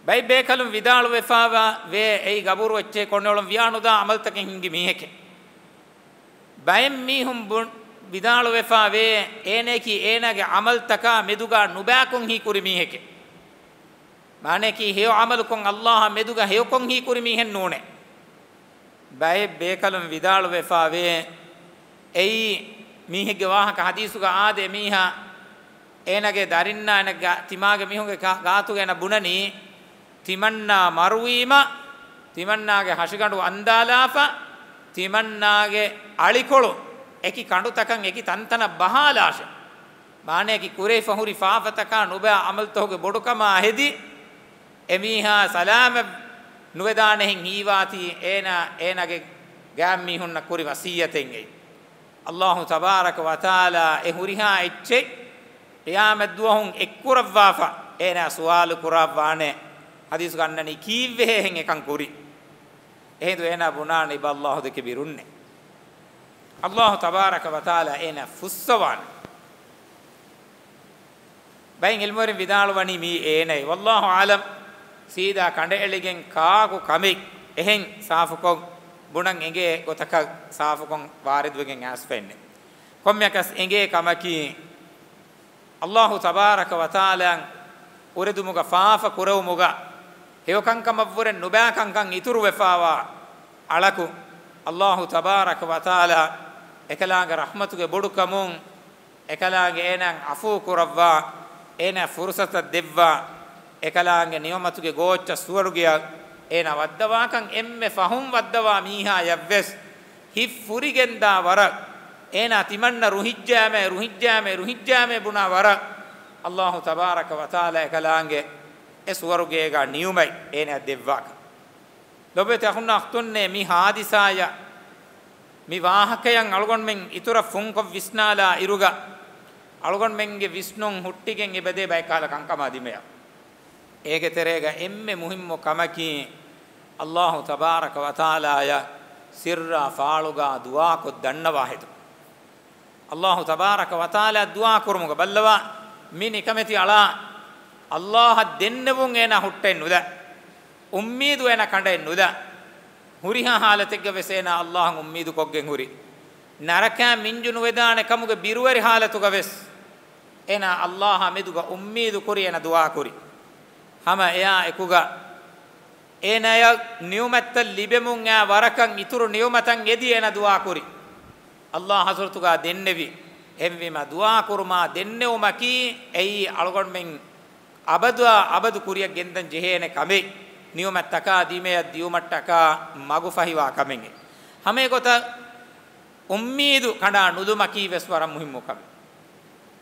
ބައެއް ބޭކަލުން ވިދާޅުވެފާވާ ވޭ އެއީ ގަބޫރު އެއްޗެއް ކޮންއެޅުން ވިޔާނުދާ ޢަމަލުތަކެއް ހިންގި މީހެކޭ. ބައެއް މީހުން ބު-، ވިދާޅުވެފާ ވޭ އޭނައަކީ އޭނާގެ ޢަމަލުތަކާ މެދުގާ ނުބައިކޮށް ހީކުރި މީހެކޭ. މާނައަކީ ހެޔޮ ޢަމަލުކޮށް ﷲ އާ މެދުގަ ހެޔޮކޮށް ހީކުރި މީހެއް ނޫނޭ. ބައެއް ބޭކަލުން ވިދާޅުވެފާ ވޭ އެއީ މީހެއްގެ ވާހަކަ ޙަދީޘުގަ އާދޭ މީހާ އޭނާގެ ދަރިންނާ އޭނާގެ ތިމާގެ މީހުންގެ ކާ-، ގާތުގަ އޭނާ ބުނަނީ، ތިމަންނާ މަރުވީމަ، ތިމަންނާގެ ހަށިގަނޑު އަންދާލާފަ، ތިމަންނާގެ އަޅިކޮޅު އެކި ކަނޑުތަކަށް އެކި ތަންތަނަށް ބަހާލާށޭ. މާނައަކީ ކުރެވިފަ ހުރި ފާފަތަކާ ނުބައި ޢަމަލުތަކުގެ ބޮޑުކަމާ ހެދި، އެމީހާ ސަލާމަތް ނުވެދާނެހެން ހީވާތީ އޭނާ، އޭނާގެ ގާތްމީހުންނަށް ކުރި ވަޞިއްޔަތެއް އެއީ. ﷲ ތަބާރަކަ ވަތަޢާލާ އެ ހުރިހާ އެއްޗެއް ޤިޔާމަތްދުވަހުން އެއްކުރައްވާފަ އޭނާ ސުވާލު ކުރައްވާނެ. ޙަދީޘްގަ އަންނަނީ ކީއްވެހޭ އެހެން އެކަން ކުރީ؟ އެހިނދު އޭނާ ބުނާނެ އިބަ ﷲ ދެކެ ބިރުންނޭ. ﷲ ތަބާރަކަ ވަތަޢާލާ އޭނާ ފުއްސަވާނެ. ބައެއް ޢިލްމުވެރިން ވިދާޅުވަނީ މީ އޭނައޭ. ވައްލާހު އަޢުލަމް، ސީދާ ކަނޑައެޅިގެން ކާކު ކަމެއް އެހެން ސާފުކޮށް ބުނަން އެނގޭ ގޮތަކަށް ސާފުކޮށް ވާރިދުވެގެން އައިސްފައެއްނެތް. ކޮންމެއަކަސް އެނގޭ ކަމަކީ، ﷲ ތަބާރަކަ ވަތަޢާލާ އުރެދުމުގަ ފާފަ ކުރެވުމުގަ ހެޔޮކަންކަމަށްވުރެ ނުބައިކަންކަން އިތުރުވެފާވާ އަޅަކު، ﷲ ތަބާރަކަ ވަތަޢާލާ އެކަލާނގެ ރަޙްމަތުގެ ބޮޑުކަމުން، އެކަލާނގެ އޭނާއަށް ޢަފޫ ކުރައްވާ، އޭނާ ފުރުޞަތަށް ދެއްވާ، އެކަލާނގެ ނިޢުމަތުގެ ގޯއްޗަށް ސުވަރުގެއަށް އޭނާ ވައްދަވާކަން އެންމެ ފަހުން ވައްދަވާ މީހާޔަށްވެސް ހިތް ފުރިގެންދާ ވަރަށް، އޭނާ ތިމަންނަ ރުހިއްޖާމޭ، ރުހިއްޖާމޭ، ރުހިއްޖާމޭ ބުނާ ވަރަށް، ﷲ ތަބާރަކަ ވަތަޢާލާ އެކަލާނގެ އެ ސުވަރުގޭގަ ނިޢުމަތް އޭނާއަށް ދެއްވާކަން. ލޮބުވެތި އަޚުންނާ އުޚްތުންނޭ، މި ޙާދިސާޔަށް، މި ވާހަކަޔަށް އަޅުގަނޑުމެން އިތުރަށް ފުންކޮށް ވިސްނާލާ އިރުގަ، އަޅުގަނޑުމެންގެ ވިސްނުން ހުއްޓިގެން އެބަދޭ ބައެއް ކަހަލަ ކަންކަމާ ދިމަޔަށް. އޭގެ ތެރޭގަ އެންމެ މުހިއްމު ކަމަކީ، ﷲ ތަބާރަކަ ވަތަޢާލާޔަށް ސިއްރާ ފާޅުގަ ދުޢާކޮށް ދަންނަވާ ހެދުން. ﷲ ތަބާރަކަ ވަތަޢާލާ ދުޢާ ކުރުމުގަ ބައްލަވާ، މި ނިކަމެތި އަޅާ ﷲ އަށް ދެންނެވުން އޭނާ ހުއްޓައެއް ނުލާ، އުއްމީދު އޭނާ ކަނޑައެއް ނުލާ. ހުރިހާ ޙާލަތެއްގަ ވެސް އޭނާ ﷲ އަށް އުއްމީދު ކޮށްގެން ހުރި. ނަރަކައިން މިންޖު ނުވެދާނެ ކަމުގެ ބިރުވެރި ޙާލަތުގަ ވެސް އޭނާ ﷲ އާ މެދުގަ އުއްމީދު ކުރި، އޭނާ ދުޢާ ކުރި. ހަމަ އެއާ އެކުގަ އޭނާޔަށް ނިޢުމަތްތައް ލިބެމުން އާ ވަރަކަށް އިތުރު ނިޢުމަތަށް އެދި އޭނާ ދުޢާ ކުރި. ﷲ ޙަޟްރަތުގަ ދެންނެވި. އެހެންވީމަ، ދުޢާ ކުރުމާ ދެންނެވުމަކީ އެއީ އަޅުގަނޑުމެން އަބަދުއާ އަބަދު ކުރިޔަށް ގެންދަން ޖެހޭނެ ކަމެއް، ނިޢުމަތްތަކާ ދިމަޔަށް ދިއުމަށްޓަކާ މަގުފަހިވާ ކަމެއް. ހަމަ އެގޮތަށް އުއްމީދު ކަނޑާ ނުލުމަކީ ވެސް ވަރަށް މުހިއްމު ކަމެއް.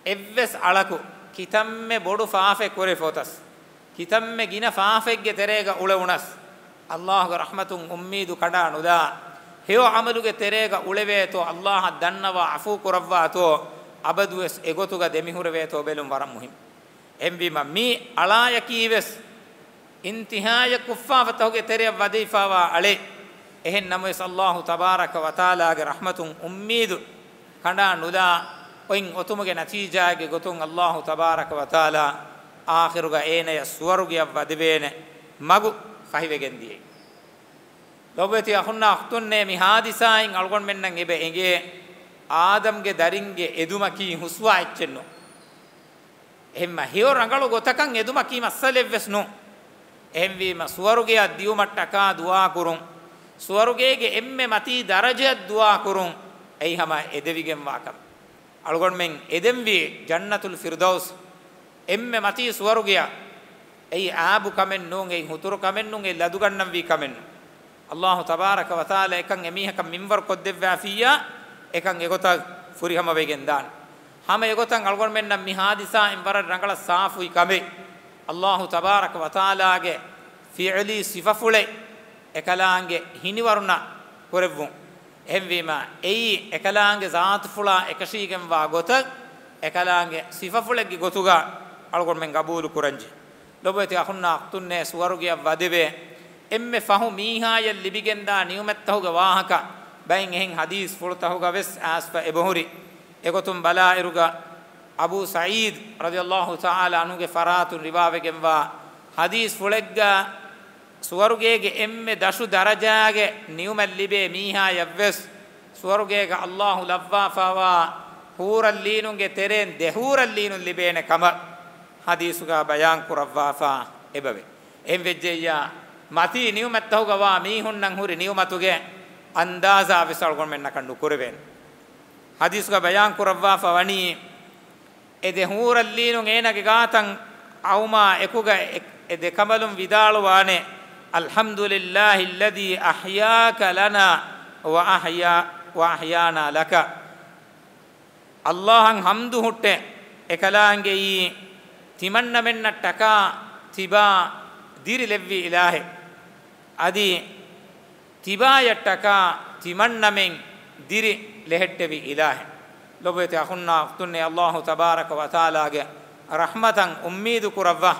އެއްވެސް އަޅަކު ކިތަންމެ ބޮޑު ފާފައެއް ކުރެވި ފޮތަސް، ކިތަންމެ ގިނަ ފާފައެއްގެ ތެރޭގަ އުޅެވުނަސް، ﷲގެ ރަޙްމަތުން އުއްމީދު ކަނޑާ ނުލާ، ހެޔޮ ޢަމަލުގެ ތެރޭގަ އުޅެވޭތޯ، ﷲ އަށް ދަންނަވާ ޢަފޫ ކުރައްވާތޯ، އަބަދުވެސް އެގޮތުގަ ދެމިހުރެވޭތޯ ބެލުން ވަރަށް މުހިއްމު. އެހެންވީމަ، މި އަޅާޔަކީވެސް އިންތިހާޔަށް ކުށްފާފަތަކުގެ ތެރެއަށް ވަދެވިފާވާ އަޅެއް. އެހެން ނަމަވެސް، ﷲ ތަބާރަކަ ވަތަޢާލާގެ ރަޙްމަތުން އުއްމީދު ކަނޑާ ނުލާ، އޮތް އޮތުމުގެ ނަތީޖާއެއްގެ ގޮތުން ﷲ ތަބާރަކަ ވަތަޢާލާ އާޚިރުގަ އޭނަޔަށް ސުވަރުގެއަށް ވަދެވޭނެ މަގު ފަހިވެގެން ދިޔައީ. ލޮބުވެތި އަޚުންނާ އުޚްތުންނޭ، މި ޙާދިސާއިން އަޅުގަނޑުމެންނަށް އެބަ އެނގޭ، އާދަމްގެ ދަރިންގެ އެދުމަކީ ހުސްވާ އެއްޗެއް ނޫން. އެހެންމަ ހެޔޮ ރަނގަޅު ގޮތަކަށް އެދުމަކީ މައްސަލައެއްވެސް ނޫން. އެހެންވީމަ، ސުވަރުގެއަށް ދިއުމަށްޓަކާ ދުޢާ ކުރުން، ސުވަރުގޭގެ އެންމެ މަތީ ދަރަޖައަށް ދުޢާ ކުރުން، އެއީ ހަމަ އެދެވިގެންވާ ކަމެއް. އަޅުގަނޑުމެން އެދެންވީ ޖަންނަތުލް ފިރްދައުސް، އެންމެ މަތީ ސުވަރުގެއަށް. އެއީ އާބު ކަމެއް ނޫން، އެއީ ހުތުރު ކަމެއް ނޫން، އެއީ ލަދުގަންނަންވީ ކަމެއް ނޫން. ﷲ ތަބާރަކަ ވަތަޢާލާ އެކަން އެމީހަކަށް މިންވަރު ކޮށްދެއްވާފިއްޔާ، އެކަން އެގޮތަށް ފުރިހަމަވެގެން ދާނެ. ހަމަ އެގޮތަށް އަޅުގަނޑުމެންނަށް މި ޙާދިސާއިން ވަރަށް ރަނގަޅަށް ސާފުވި ކަމެއް، ﷲ ތަބާރަކަ ވަތަޢާލާގެ ފިޢުލީ ސިފަފުޅެއް އެކަލާނގެ ހިނިވަރުނަ ކުރެއްވުން. އެހެންވީމަ، އެއީ އެކަލާނގެ ޒާތުފުޅާ އެކަށީގެންވާ ގޮތަށް، އެކަލާނގެ ސިފަފުޅެއްގެ ގޮތުގަ އަޅުގަނޑުމެން ގަބޫލު ކުރަންޖެ. ލޮބުވެތި އަޚުންނާ އުޚްތުންނޭ، ސުވަރުގެއަށް ވަދެވޭ އެންމެ ފަހު މީހާޔަށް ލިބިގެންދާ ނިޢުމަތްތަހުގެ ވާހަކަ ބައެއް އެހެން ޙަދީޘްފުޅުތަހުގަ ވެސް އައިސްފަ އެބަހުރި. އެގޮތުން ބަލާއިރުގަ، އަބޫ ސަޢީދު ރަޟިޔަﷲ ތަޢާލާ ޢަންހުގެ ފަރާތުން ރިވާވެގެންވާ ޙަދީޘްފުޅެއްގަ، ސުވަރުގޭގެ އެންމެ ދަށު ދަރަޖާގެ ނިޢުމަތް ލިބޭ މީހާޔަށްވެސް، ސުވަރުގޭގަ ﷲ ލައްވާފައިވާ ޙޫރަލްޢީނުންގެ ތެރެއިން ދެ ޙޫރަލްޢީނުން ލިބޭނެ ކަމަށް ޙަދީޘުގަ ބަޔާން ކުރައްވާފަ އެބަވޭ. އެހެން ވެއްޖެއްޔާ، މަތީ ނިޢުމަތްތަހުގަ ވާ މީހުންނަށް ހުރި ނިޢުމަތުގެ އަންދާޒާ ވެސް އަޅުގަނޑުމެންނަކަށް ނުކުރެވޭނެ. ޙަދީޘުގަ ބަޔާން ކުރައްވާފަ ވަނީ، އެ ދެ ޙޫރަލްޢީނުން އޭނާގެ ގާތަށް އައުމާ އެކުގަ އެ، އެ ދެ ކަނބަލުން ވިދާޅުވާނެ، "الحمد لله الذي أحياك لنا وأحيا، وأحيانا لك." ﷲ އަށް ޙަމްދު ހުއްޓޭ، އެކަލާނގެއީ ތިމަންނަމެންނަށްޓަކާ ތިބާ ދިރި ލެއްވި އިލާހެއް. އަދި ތިބާޔަށްޓަކާ ތިމަންނަމެން ދިރި ލެހެއްޓެވި އިލާހެއް. ލޮބުވެތި އަޚުންނާ އުޚްތުންނޭ، ﷲ ތަބާރަކަ ވަތަޢާލާގެ ރަޙްމަތަށް އުއްމީދު ކުރައްވާ،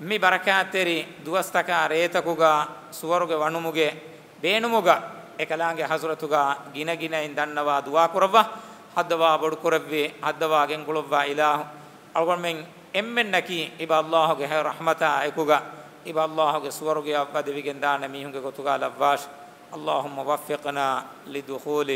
މި ބަރަކާތްތެރި ދުވަސްތަކާ ރޭތަކުގަ ސުވަރުގެ ވަނުމުގެ ބޭނުމުގަ އެކަލާނގެ ޙަޟްރަތުގަ ގިނަގިނައިން ދަންނަވާ ދުޢާ ކުރައްވާ، ހައްދަވާ ބޮޑުކުރެއްވި، ހައްދަވާ ގެންގުޅުއްވާ އިލާހު އަޅުގަނޑުމެން އެންމެންނަކީ އިބަ ﷲ ގެ ރަޙްމަތާ އެކުގަ، އިބަ ﷲ ގެ ސުވަރުގެއަށް ވަދެވިގެންދާނެ މީހުންގެ ގޮތުގަ ލައްވާށި. اللهم وفقنا لدخول،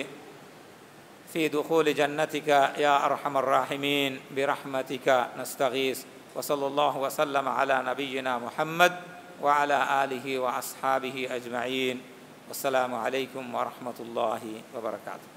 في دخول جنتك يا أرحم الراحمين برحمتك نستغيث. وصلى الله وسلم على نبينا محمد وعلى آله وأصحابه أجمعين. والسلام عليكم ورحمة الله وبركاته.